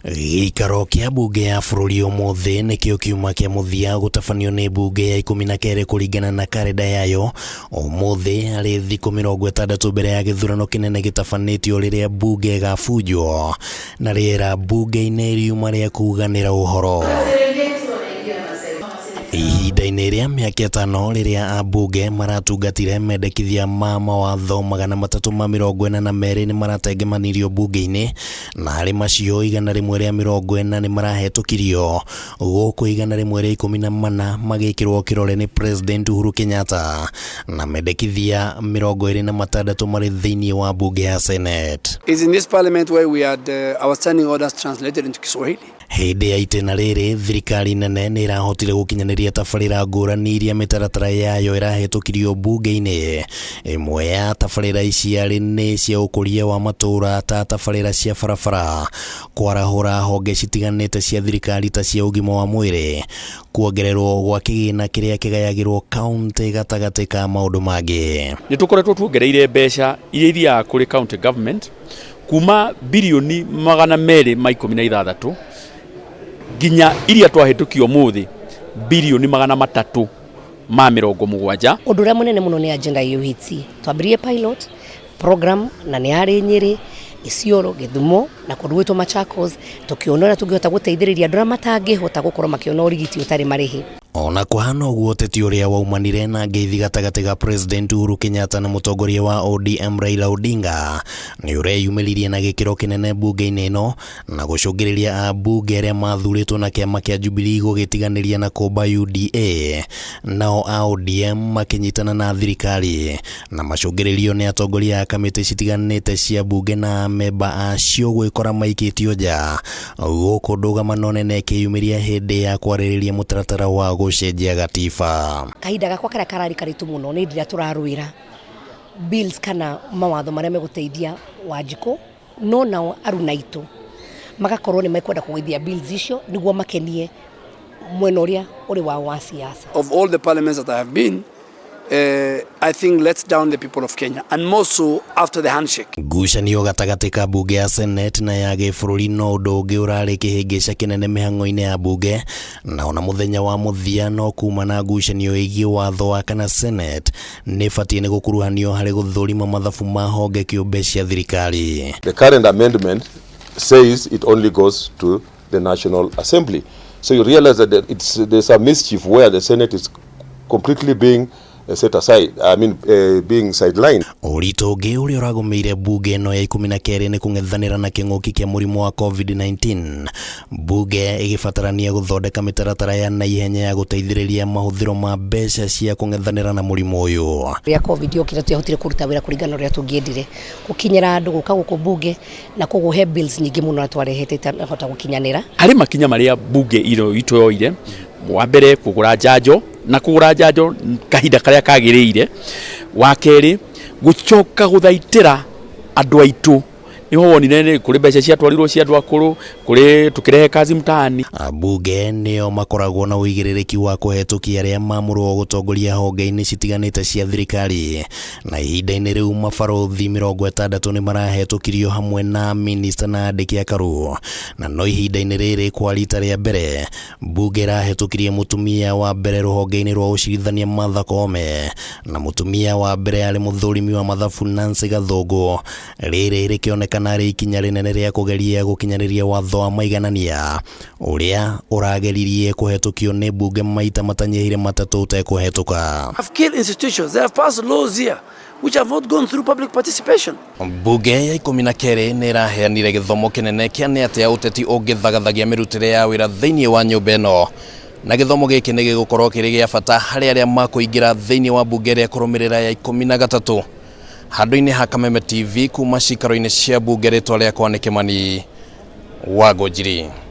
Gĩikaro kĩa mbunge ya bũrũri ũmũthĩ nĩkĩo kiuma kĩa mũthia gũtabanio nĩ mbunge ya 12 kũringana na karenda yayo. Ũmũthĩ harĩ thikũ 60 mbere ya gĩthurano kĩnene gĩtabanĩtio rĩrĩa mbunge ĩgabunjwo na rĩera mbunge-inĩ riuma rĩa kuganĩra ũhoro. Ihinda-inĩ rĩa mĩaka 5 rĩrĩa ambunge maratungatire, mendekithia ma mawatho 342 nĩ maratengemanirio mbunge-inĩ, na harĩ macio 140 nĩ marahetũkirio, gũkũ 114 magĩkĩrwo kĩrore nĩ President Uhuru Kenyatta, na mendekithia 26 marĩ thĩinĩ wa mbunge ya Senate. It's in this parliament where we had our standing orders translated into Kiswahili. Hĩndĩ ya itĩna rĩrĩ, thirikari nene nĩ ĩrahotire gũkinyanĩria tabarĩra ngũrani iria mĩtaratara yayo ĩrahetũkirio mbunge-inĩ. Ĩmwe ya tabarĩra ici arĩ nĩ cia ũkũria wa matũũra ta tabarĩra cia barabara, kwarahũra honge citiganĩte cia thirikari ta cia ũgima wa mwĩrĩ, kuongererwo gwa kĩgĩna kĩrĩa kĩgayagĩrwo kaunti, gatagatĩ ka maũndũ mangĩ. Nĩ tũkoretwo tuongereire mbeca iria ithiaga kũrĩ county government kuma birioni 216 nginya iria twahĩtũkia ũmũthĩ, birioni 370. Ũndũ ũrĩa mũnene mũno nĩ agenda ya UHC. Twambĩrĩrie pilot program na nĩ yarĩ Nyĩrĩ, Isiolo, Gĩthumo na kũndũ gwĩtwo Machakos, tũkĩona ũrĩa tũngĩhota gũteithĩrĩria andũ arĩa matangĩhota gũkorwo makĩona ũrigiti ũtarĩ marĩhi. Ona kũhana ũguo, ũteti ũrĩa waumanire na ngeithi gatagatĩ ga President Uhuru Kenyatta na mũtongoria wa ODM Raila Odinga nĩ ũreyumĩririe na gĩkĩro kĩnene mbunge-inĩ ĩno na gũcũngĩrĩria ambunge arĩa mathurĩtwo na kĩama kĩa Jubilee gũgĩtiganĩria na kũmba UDA, nao a ODM makĩnyitana na thirikari, na macũngĩrĩrio nĩ atongoria a kamĩtĩ citiganĩte cia mbunge na amemba acio gwĩkora maikĩtio nja, gũkũ ndũgamano nene ĩkĩyumĩria hĩndĩ ya kwarĩrĩria mũtaratara wa gũcenjia gatiba. Kahinda gakwa karĩa kararĩ karitũ mũno nĩ hĩndĩ ĩrĩa tũrarũĩra bills kana mawatho marĩa megũteithia Wanjikũ, no nao aruna aitũ magakorwo nĩ mekwenda kũgũithia bills icio nĩguo makenie mwena ũrĩa ũrĩ wao wa siasa. Of all the parliaments that I have been, I think lets down the people of Kenya, and more so after the handshake. Ngucanio gatagatĩ ka mbunge ya Senate na ya gĩbũrũri no ũndũ ũngĩ ũrarĩ kĩhĩngĩca kĩnene mĩhang'o-inĩ ya mbunge, na ona mũthenya wa mũthia no kuma na ngucanio ĩgiĩ watho wa kana Senate nĩ ĩbatiĩ nĩ gũkuruhanio harĩ gũthũrima mathabu ma honge kĩũmbe cia thirikari. The current amendment says it only goes to the National Assembly. So you realize that there's a mischief where the Senate is completely being set aside, I mean, being sidelined. Ũritũ ũngĩ ũrĩa ũragũmĩire mbunge ĩno ya 12 nĩ kũng'ethanĩra na kĩng'ũki kĩa mũrimũ wa COVID-19, mbunge ĩgĩbatarania gũthondeka mĩtaratara ya naihenya ya gũteithĩrĩria mahũthĩro ma mbeca cia kũng'ethanĩra na mũrimũ ũyũ. Rĩrĩa COVID yokire, tũtiahotire kũruta wĩra kũringana na ũrĩa tũngĩendire, gũkinyĩra andũ gũka gũkũ mbunge, na koguo he bills nyingĩ mũno na twarehete itanahota gũkinyanĩra. Harĩ makinya marĩa mbunge ino itũ yoire, wa mbere kũgũra njanjo na kũgũra njanjo kahinda karĩa kagĩrĩire, wa kerĩ gũcoka gũthaitĩra andũ aitũ, nĩho wonire nĩ kũrĩ mbeca ciatwarirwo cia andũ akũrũ, kũrĩ tũkĩrehe kazi mtaani. Ambunge nĩo makoragwo na ũigĩrĩrĩki wa kũhetũkia arĩa mamũrwo gũtongoria honge-inĩ citiganĩte cia thirikari, na ihinda-inĩ rĩu mabarũthi 60 nĩ marahetũkirio hamwe na minista na andĩki akaru, na no ihinda-inĩ rĩrĩ kwa rita rĩa mbere mbunge ĩrahetũkirie mũtumia wa mbere rũhonge-inĩ rwa ũcirithania Martha Koome, na mũtumia wa mbere arĩ mũthũrimi wa mathabu Nancy Gathũngũ, rĩrĩ rĩkĩonekana arĩ ikinya rĩnene rĩa kũgeria gũkinyanĩria watho wa maiganania ũrĩa ũrageririe kũhetũkio nĩ mbunge maita matanyihĩire 3 ũtekũhetũka. Have killed institutions. They have passed laws here which have not gone through public participation. Mbunge ya 12 nĩ ĩraheanire gĩthomo kĩnene kĩa nĩ atĩa ũteti ũngĩthagathagia mĩrutĩre ya wĩra thĩinĩ wa nyũmba ĩno, na gĩthomo gĩkĩ nĩ gĩgũkorwo kĩrĩ gĩa bata harĩ arĩa makũingĩra thĩinĩ wa mbunge ĩrĩa ĩkũrũmĩrĩra ya 13. Handũ-inĩ ha Kameme TV kuma cikaro-inĩ cia mbunge, rĩtwa rĩakwa nĩ Kĩmani wa Ngũnjiri.